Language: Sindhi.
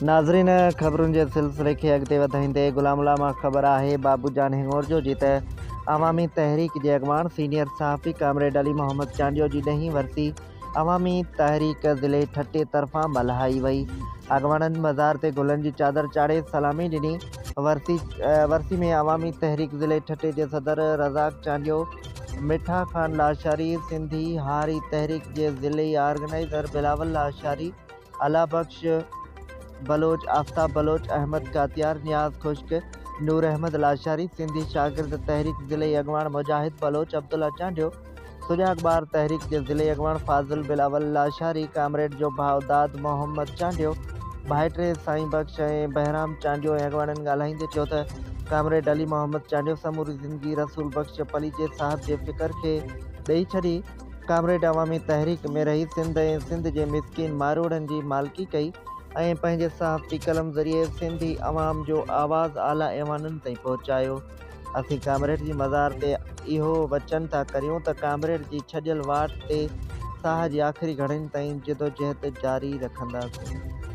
ناظرين خبرن جي سلسلي کي اڳتي وڌائيندي غلام الله مان خبر آهي بابو جان هڱورجو جي ته عوامي تحريڪ جي اڳواڻ سينيئر صحافي ڪامريڊ علي محمد چانڊيو جي ڏهين ورسي عوامي تحريڪ ضلعي ٺٽي طرفان ملهائي وئي. اڳواڻن مزار تي گلن جي چادر چاڙهي سلامي ڏني. ورسي ورسي ۾ عوامي تحريڪ ضلعي ٺٽي جي صدر رزاق چانڊيو، مٺا خان لاشاري، سنڌي هاري تحريڪ جي ضلعي آرگنائيزر بلاول لاشاري، الله بخش بلوچ، آفتاب بلوچ، احمد ڪاتيار، نياز خشڪ، نور احمد لاشاري، سنڌي شاگرد تحريڪ ضلعي اڳواڻ مجاهد بلوچ، عبدالله چانڊيو، سجاڳ ٻار تحريڪ جي ضلعي اڳواڻ فاضل بلاول لاشاري، ڪامريڊ جو ڀاء داد محمد چانڊيو، ڀائٽي سائين بخش ۽ بهرام چانڊيو ۽ اڳواڻن ڳالهائيندي چيو ته ڪامريڊ علي محمد چانڊيو سموري زندگي رسول بخش پليجي صاحب جي فڪر کي ڏئي ڇڏي، ڪامريڊ عوامي تحريڪ ۾ رهي سنڌ ۽ سنڌ جي مسڪين ماروئڙن جي مالڪي ڪئي ۽ پنهنجي صحافتي قلم ذريعي سنڌي عوام جو آواز اعليٰ ايوانن تائين پهچايو. اسين ڪامريڊ جي مزار تي اهو وچن ٿا ڪريون ته ڪامريڊ جي ڇڏيل واٽ تي ساهه جي آخري گهڙين تائين جدوجهد جاري رکنداسين.